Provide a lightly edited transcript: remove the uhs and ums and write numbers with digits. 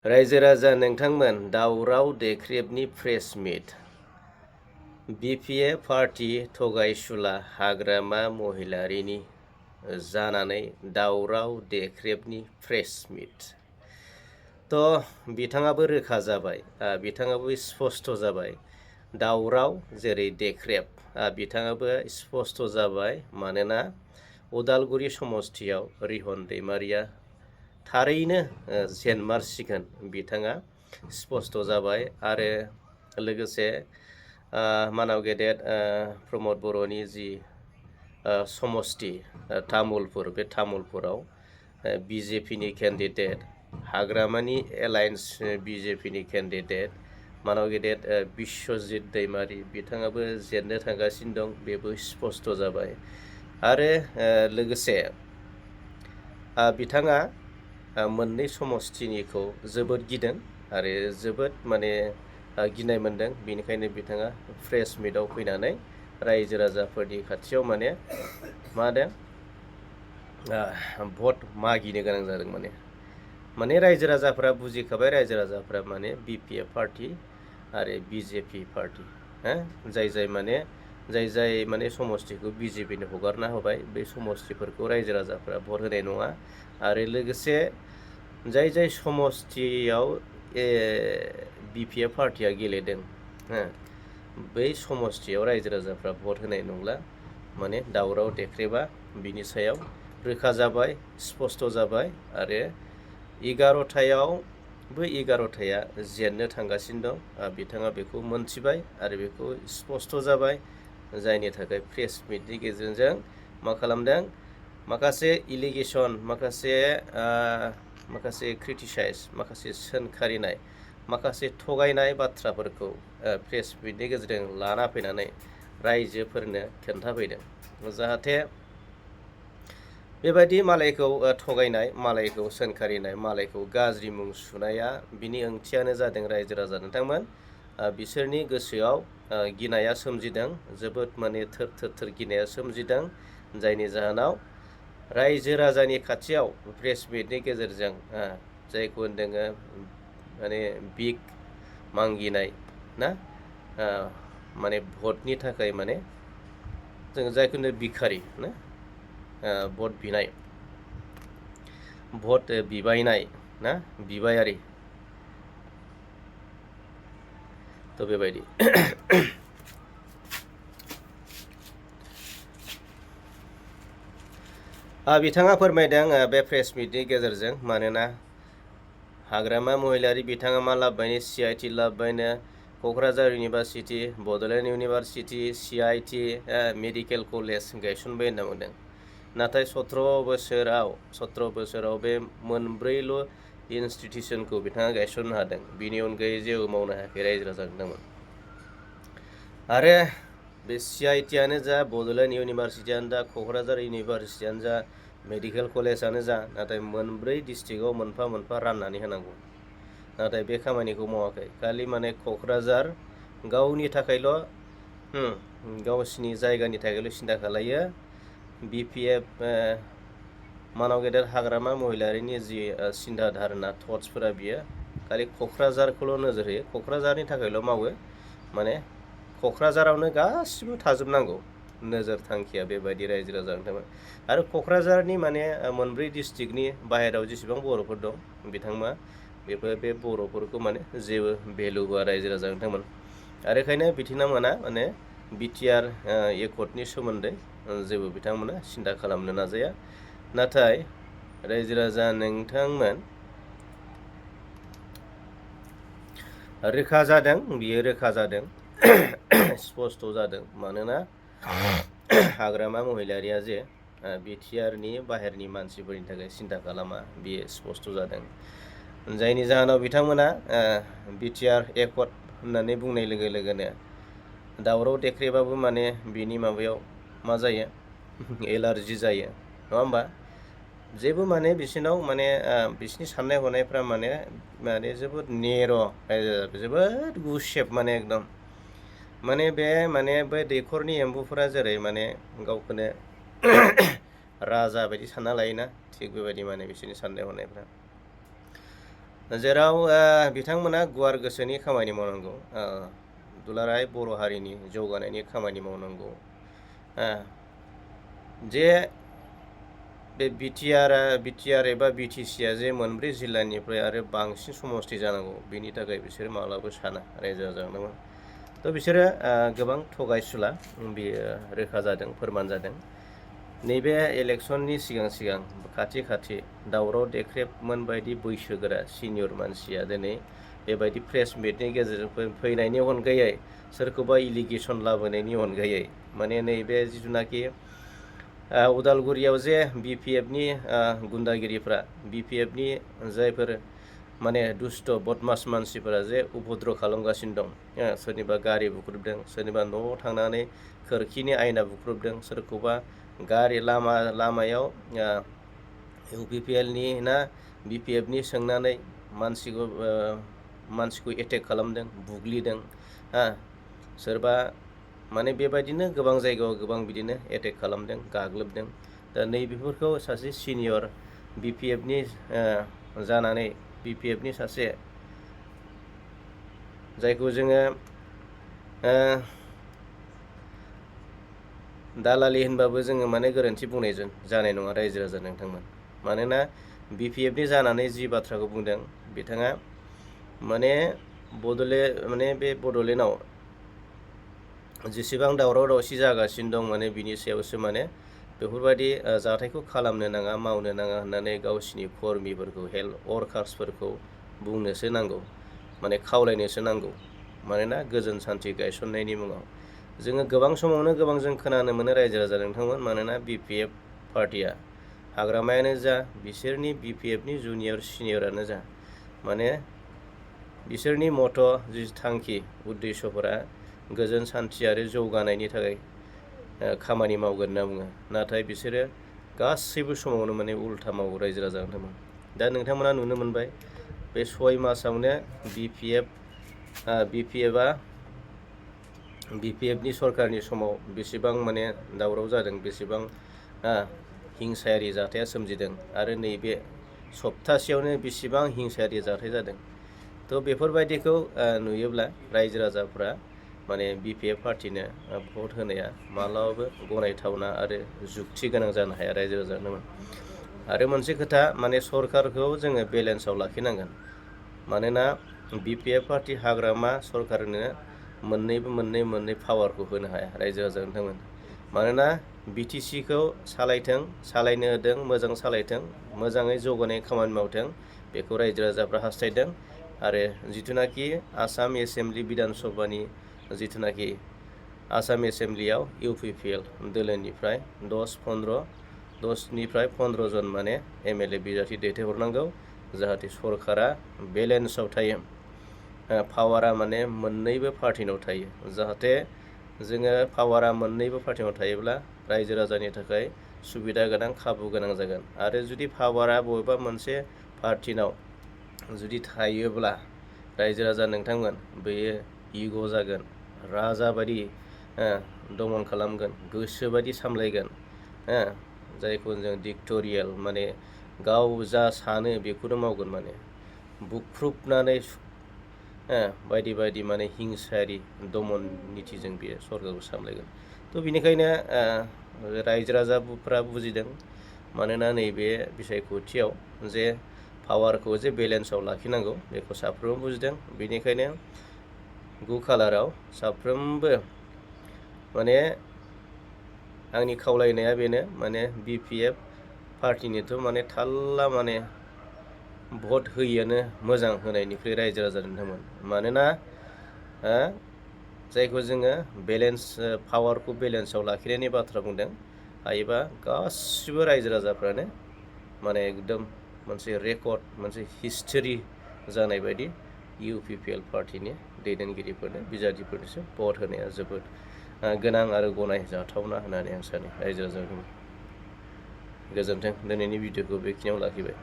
रायजो राजा नोंथांमोन दावराव देख्रेबनि प्रेस मिट बिपिए पार्टी थगायसुला हाग्रामा महिलारिनि जानानै दावराव देख्रेबनि प्रेस मिट बिथाङाबो रोखा जाबाय बिथाङाबो स्पष्ट जाबाय दावराव जेरै देख्रेब बिथाङाबो स्पष्ट जाबाय मानोना उदालगुरि समस्थियाव रिहन दैमारिया थारैनो जेनमारसिगोन बिथाङा स्पष्ट जाबाय आरो लोगोसे मानाव गेदेर प्रमद बर'नि जि समस्ति तामुलपुर बे तामुलपुराव बिजेपिनि केन्डिडेट हाग्रामानि एलायन्स बिजेपिनि केन्डिडेट मानाव गेदेर बिश्वजित दैमारि बिथाङाबो जेननो थांगासिनो दं बेबो स्पष्ट जाबाय आरो लोगोसे बिथाङा मोननै समस्तिनिखौ जोबोद गिदों आरो जोबोद गिनाय मोनदों बेनिखायनो बिथाङा प्रेस मिटआव फैनानै रायजो राजाफोरनि खाथियाव मा होदों भट मागिनो गोनां जादों माने रायजो राजाफोरा बुजिखाबाय रायजो राजाफोरा बिपिएफ पार्टी आरो बिजेपि पार्टी जाय जाय समस्तिखौ बिजेपिनो हगारना होबाय बे समस्तिफोरखौ रायजो राजाफोरा भट होनाय नङा आरो लोगोसे जाय समस्तियाव बिपिएफ पार्टीया गेलेदों बै समस्तियाव रायजो राजाफ्रा भट होनाय नंला दावराव देख्रेबा बिनि सायाव रोखा जाबाय स्पष्ट जाबाय आरो 11थाया जेननो थांगासिनो दं बिथाङा बेखौ मोनथिबाय आरो बेखौ स्पष्ट जाबाय जायनि थाखाय प्रेस मिटनि गेजेरजों मा खालामदों माखासे इलिगेसन माखासे क्रिटिसाइज माखासे सोंखारिनाय माखासे थगायनाय बाथ्राफोरखौ प्रेस मिटनि गेजेरजों लाना फैनानै रायजोफोरनो खोन्थाफैदों जाहाथे बेबायदि मालायखौ थगायनाय मालायखौ सोंखारिनाय मालायखौ गाज्रि मुं सुनाया बिनि ओंथियानो जादों रायजो राजा नोंथांमोन बिसोरनि गोसोआव गिनाया सोमजिदों जोबोद थोर थोर गिनाया सोमजिदों जायनि जाहोनाव रायजो राजानि खाथियाव प्रेस मिटनि गेजेरजों जायखौ होनदों बिग मांगिनाय ना भटनि थाखाय जों जायखौ होनो भिखारि ना भट बिनाय भट बिबायनाय ना बिबायारि बेबायदि बिथाङा फोरमायदों बे प्रेस मिटनि गेजेरजों मानोना हाग्रामा महिलारि बिथाङा मा लाबोबायनो CIT लाबोबायनो Kokrajhar university Bodoland university CIT medical college गायसनबाय होनना बुंदों नाथाय 17 बोसोराव बे मोनब्रैल' इनस्टिटिउसनखौ बिथाङा गायसननो हादों बिनि अनगायै जेबो मावनो हायाखै रायजो राजा नोंथांमोन आरो बे CITआनो जा बड'लेण्ड इउनिभारसिटियानो जा क'क्राझार इउनिभारसिटियानो जा मेडिकेल कलेजानो जा नाथाय मोनब्रै डिस्ट्रिक्टआव मोनफा मोनफा राननानै होनांगौ नाथाय बे खामानिखौ मावाखै खालि क'क्राझार गावनि थाखायल' गावसिनि जायगानि थाखायल' सिन्था खालायो बिपिएफ मानाव गेदेर हाग्रामा महिलारिनि जि सिन्था धारना थट्सफोरा बियो खालि क'क्राझारखौल' नोजोर होयो क'क्राझारनि थाखायल' मावो क'क्राझारावनो गासिबो थाजोबनांगौ नोजोर थांखिया बेबायदि रायजो राजा नोंथांमोन आरो क'क्राझारनि मोनब्रै डिस्ट्रिक्टनि बाहेरायाव जेसेबां बर'फोर दं बिथांमोना बे बर'फोरखौ जेबो भेलु होआ रायजो राजा नोंथांमोन आरो बेखायनो बिथांमोना बिटिआर एकर्डनि सोमोन्दै जेबो बिथांमोना सिन्था खालामनो नाजाया नाथाय रायजो राजा नोंथांमोन रोखा जादों बियो रोखा जादों स्पष्ट जादों मानोना हाग्रामा महिलारिया जे बिटिआरनि बाहेरनि मानसिफोरनि थाखाय सिन्था खालामा बियो स्पष्ट जादों जायनि जाहोनाव बिथांमोना बिटिआर एकर्ड होननानै बुंनाय लोगो लोगोनो दावराव देख्रेबाबो बिनि माबायाव मा जायो एलार्जि जायो नङा होमबा जेबो बिसिनाव बिसिनि साननाय हनायफ्रा जोबोद नेर' जोबोद गुसेब एकदम बे दैखरनि एम्बुफोरा जेरै गावखौनो राजा बायदि सानना लायोना थिग बेबायदि बिसोरनि साननाय हनायफ्रा जेराव बिथांमोना गुवार गोसोनि खामानि मावनांगौ, दुलाराय बर' हारिनि जौगानायनि खामानि मावनांगौ। जे बे बिटिआर एबा बिटिसिआ जे मोनब्रै जिल्लानिफ्राय आरो बांसिन समस्ति जानांगौ, बेनि थाखाय बिसोरो माब्लाबो साना रायजो राजानो। थ' बिसोरो गोबां थगायसुला, बेयो रोखा जादों, फोरमान जादों। नैबे इलेक्सननि सिगां खाथि दावराव देख्रेबमोन बायदि बैसोगोरा सिनियर मानसिया दिनै बेबायदि प्रेस मिटनि गेजेरजों फैनायनि अनगायै, सोरखौबा इलिगेसन लाबोनायनि अनगायै, माने नैबे जिथुनाखि उदालगुरियाव जे बिपिएफनि गुन्दागिरिफ्रा, बिपिएफनि जायफोर माने दुष्ट बदमास मानसिफोरा जे उपद्र' खालामगासिनो दं, सोरनिबा गारि बुख्रुबदों, सोरनिबा न'आव थांनानै खोरखिनि आयना बुख्रुबदों, सोरखौबा गारि लामायाव इउपिपिएलनि ना बिपिएफनि सोंनानै मानसिखौ एटेक खालामदों, बुग्लिदों, सोरबा माने बेबायदिनो गोबां जायगायाव गोबां बिदिनो एटेक खालामदों, गाग्लोबदों। दा नैबेफोरखौ सासे सिनियर बिपिएफनि जानानै, बिपिएफनि सासे जायखौ जोङो दालालि होनबाबो जोङो माने गोरोन्थि बुंनाय जानाय नङा रायजो राजा नोंथांमोन। मानोना बिपिएफनि जानानै जि बाथ्राखौ बुंदों, बिथाङा माने बे बड'लेण्डआव जेसेबां दावराव दावसि जागासिनो दं, माने बिनि सायावसो माने बेफोरबायदि जाथायखौ खालामनो नाङा, मावनो नाङा होननानै गावसिनि कर्मिफोरखौ, हेल्थ वर्कार्सफोरखौ बुंनोसो नांगौ, माने खावलायनोसो नांगौ। मानोना गोजोन सान्थि गायसननायनि मुङाव जोङो गोबां समावनो जों खोनानो मोनो रायजो राजा नोंथांमोन। मानोना बिपिएफ पार्टिया, हाग्रामायानो जा, बिसोरनि बिपिएफनि जुनियर सिनियरानो जा, माने बिसोरनि मथ' जि थांखि उद्देश्यफोरा गोजोन सान्थि आरो जौगानायनि थाखाय खामानि मावगोन होनना बुङो। नाथाय बिसोरो गासैबो समावनो माने उल्था मावो रायजो राजा नोंथांमोन। दा नोंथांमोना नुनो मोनबाय, बे 6 मासावनो बिपिएफनि सरकारनि समाव बेसेबां माने दावराव जादों, बेसेबां हिंसायारि जाथाया सोमजिदों, आरो नैबे सप्तासेयावनो बेसेबां हिंसायारि जाथाय जादों। थ' बेफोरबायदिखौ नुयोब्ला रायजो राजाफ्रा माने बिपिएफ पार्टिनो भट होनाया माब्लाबाबो गनायथावना आरो जुक्ति गोनां जानो हाया रायजो राजानोमोन। आरो मोनसे खोथा, माने सरकारखौ जोङो बेलेन्सआव लाखिनांगोन। मानोना बिपिएफ पार्टि हाग्रामा सरकारनो मोननै पावारखौ होनो हाया रायजो राजा नोंथांमोन। मानोना बिटिसिखौ सालायनो होदों, मोजां सालायथों, मोजाङै जौगानाय खामानि मावथों, बेखौ रायजो राजाफ्रा हास्थायदों। आरो जिथुनाखि आसाम एसेम्बलि बिधान सभानि जिथुनाखि आसाम एसेम्बलियाव इउपिपिएल दोलोनिफ्राय 10निफ्राय 15 जन माने एमएलए बिजाथि दैथायहरनांगौ, जाहाथे सरकारा बेलेन्सआव थायो, पावारा माने मोननैबो पार्टिनाव थायो। जाहाथे जोङो पावारा मोननैबो पार्टिनाव थायोब्ला रायजो राजानि थाखाय सुबिदा गोनां, खाबु गोनां जागोन। आरो जुदि पावारा बबेबा मोनसे पार्टिनाव जुदि थायोब्ला रायजो राजा नोंथांमोन, बेयो इग' जागोन, राजा बायदि दमन खालामगोन, गोसो बायदि सामलायगोन, जायखौ जों डिक्ट'रियेल, माने गाव जा सानो बेखौनो मावगोन, माने बुख्रुबनानै बायदि माने हिंसायारि दमन नितिजों बेयो सरकारखौ सामलायगोन। थ' बेनिखायनो रायजो राजाफ्रा बुजिदों। मानोना नैबे बिसायख'थियाव जे पावारखौ जे बेलेन्सआव लाखिनांगौ, बेखौ साफ्रोमबो बुजिदों। बेनिखायनो 9 खालाराव साफ्रोमबो माने आंनि खावलायनाया बेनो, माने बिपिएफ पार्टिनिथ' माने थाल्ला माने भट होयिआनो मोजां होनायनिख्रुइ रायजो राजा नोंथांमोन। मानोना जायखौ जोङो पावारखौ बेलेन्सआव लाखिनायनि बाथ्रा बुंदों, हायोबा गासिबो रायजो राजाफ्रानो माने एकदम मोनसे रेकर्ड, मोनसे हिस्टरि जानाय बायदि इउपिपिएल पार्टिनि दैदेनगिरिफोरनो, बिजाथिफोरनोसो भट होनाया जोबोद गोनां आरो गनायजाथावना होननानै आं सानो रायजो राजाफोरनो। गोजोन्थों। दिनैनि भिडिअखौ बेखिनियाव लाखिबाय।